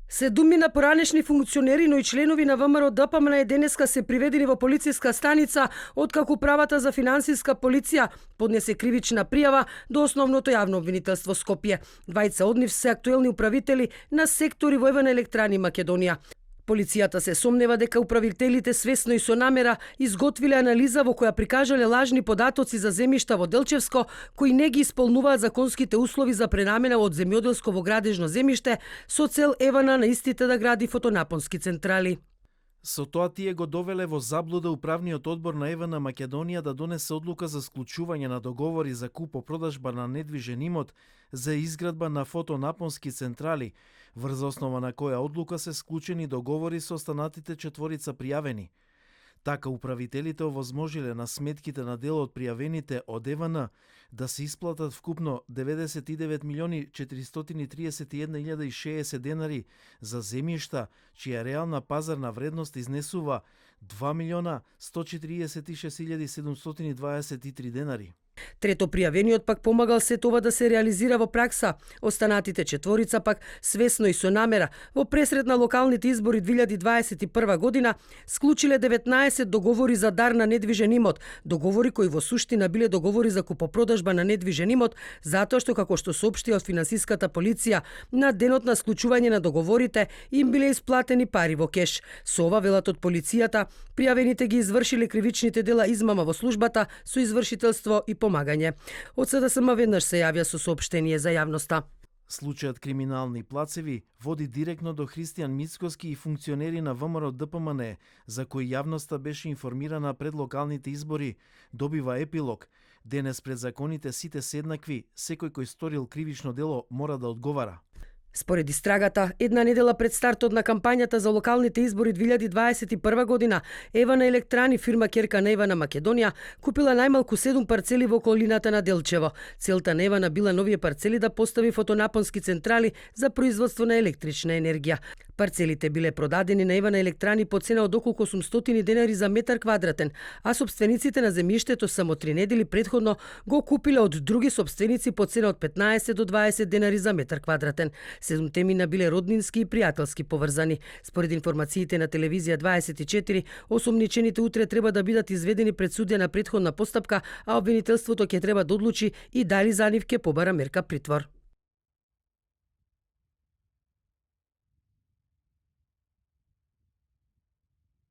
Седумина поранешни функционери, но и членови на ВМРО ДПМН денеска се приведени во полициска станица, откако Управата за финансиска полиција поднесе кривична пријава до Основното јавно обвинителство Скопје. Двајца од нив се актуелни управители на сектори во ЕВН Електрани Македонија. Полицијата се сомнева дека управителите свесно и со намера изготвиле анализа во која прикажале лажни податоци за земјишта во Делчевско, кои не ги исполнуваат законските услови за пренамена од земјоделско во градежно земјиште, со цел ЕВН на истите да гради фотонапонски централи. Со тоа тие го довеле во заблуда управниот одбор на ЕВН Македонија да донесе одлука за склучување на договори за купо-продажба на недвижен имот за изградба на фотонапонски централи, врз основа на која одлука се склучени договори со останатите четворица пријавени. Така управителите овозможиле на сметките на дел од пријавените од ЕВН да се исплатат вкупно 99.431.060 денари за земјишта, чија реална пазарна вредност изнесува 2.146.723 денари. Трето пријавениот пак помагал се тоа да се реализира во пракса. Останатите четворица пак свесно и со намера во пресред на локалните избори 2021 година склучиле 19 договори за дар на недвижен имот, договори кои во суштина биле договори за купопродажба на недвижен имот, затоа што како што соопшти од финансиската полиција, на денот на склучување на договорите им биле исплатени пари во кеш. Со ова, велат од полицијата, пријавените ги извршиле кривичните дела измама во службата со извршителство и помагање. Од СДСМ веднаш се јавија со соопштение за јавноста. Случајот криминални плацеви води директно до Христијан Мицкоски и функционери на ВМРО ДПМН, за кои јавноста беше информирана пред локалните избори, добива епилог. Денес пред законите сите се еднакви, секој кој сторил кривично дело мора да одговара. Според истрагата, една недела пред стартот на кампањата за локалните избори 2021 година, ЕВН Електрани, фирма ќерка на ЕВН Македонија, купила најмалку 7 парцели во околината на Делчево. Целта на ЕВН била новие парцели да постави фотонапонски централи за производство на електрична енергија. Парцелите биле продадени на ЕВН Електрани по цена од околку 800 денари за метар квадратен, а сопствениците на земјиштето само 3 недели предходно го купиле од други сопственици по цена од 15 до 20 денари за метар квадратен. 7 мина биле роднински и пријателски поврзани. Според информациите на телевизија 24, осомничените утре треба да бидат изведени пред судија на претходна постапка, а обвинителството ќе треба да одлучи и дали за нив ќе побара мерка притвор.